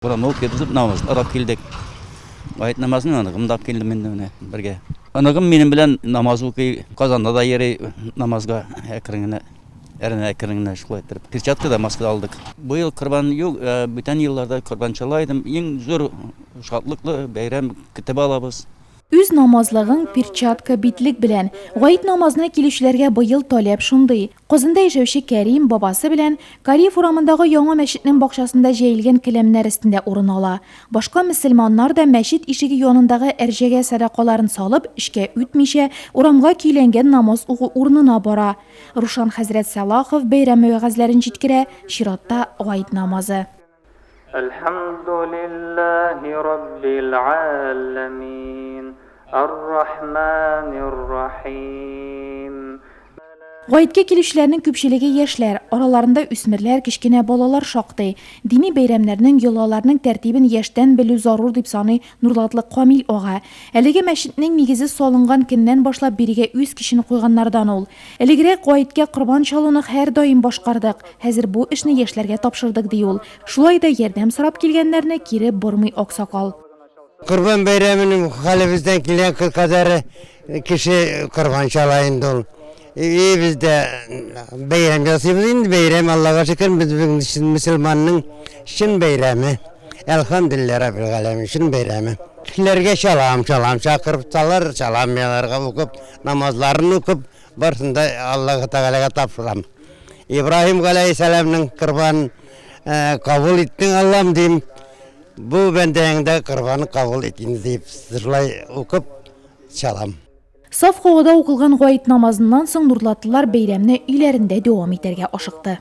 Урамда ук йөртеп намаз карап килдек. Гает намазын оныгым да алып килдем инде менә бергә. Оныгым минем белән намаз укый, Казанда да йөри намазга әкрен генә, әрен әкрен генә шулай иттереп. Перчатка да, маска да алдык. Быел корбан юк, бүтән елларда корбан чала идем. Иң зур шатлыклы бәйрәм көтеп алабыз. Үз намазлыгың, перчатка, битлек белән. Гает намазына килүчеләргә быел таләп шундый. Казанда яшәүче Кәрим бабасы белән Кариев урамындагы яңа мәчетнең бакчасында җәелгән келәмнәр өстендә урын ала. Башка мөселманнар да мәчет ишеге янындагы әрҗәгә сәдакаларын салып, эчкә үтмичә, урамга көйләнгән намаз уку урынына бара. Рушан хәзрәт Сәлахов бәйрәм вәгазьләрен җиткерә, чиратта, гает намазы. Әлхәмдүлилләһи раббил галәмин, ар-рахманир-рахим. Гаеткә килүчеләрнең күпчелеге яшьләр, араларында үсмерләр, кечкенә балалар шактый. Дини бәйрәмнәрнең, йолаларның тәртибен яшьтән белү зарур дип саный Нурлатлы Камил ага. Әлеге мәчетнең нигезе салынган көннән башлап бирегә үз көчен куйганнардан ул. Элегрәк гаеткә корбан чалуны һәрдаим башкардык, хәзер бу эшне яшьләргә тапшырдык, ди ул. Шулай да ярдәм сорап килгәннәрне кире бормый аксакал. Корбан бәйрәменең хәлебездән килгән кадәре кеше корбан чала инде ул. И без дә бәйрәм ясыйбыз инде, бәйрәм, Аллага шөкер, безнең өчен мөселманның чын бәйрәме. Әлхәмдүлилләһ раббил галәмин, чын бәйрәме. Кешеләргә чалам, чалам, чакырып салыр, чалам мин аларга укып, намазларын укып, барысын да Аллаһы Тәгаләгә тапшырам. Ибраһим галәйһиссәламнең корбанын кабул иттең, Аллам, дим. Бу бәндәңнең дә корбанын кабул ит инде дип, шулай укып чалам. Саф һавада укылган гает намазыннан соң нурлатлылар бәйрәмне өйләрендә дәвам итәргә ашыкты.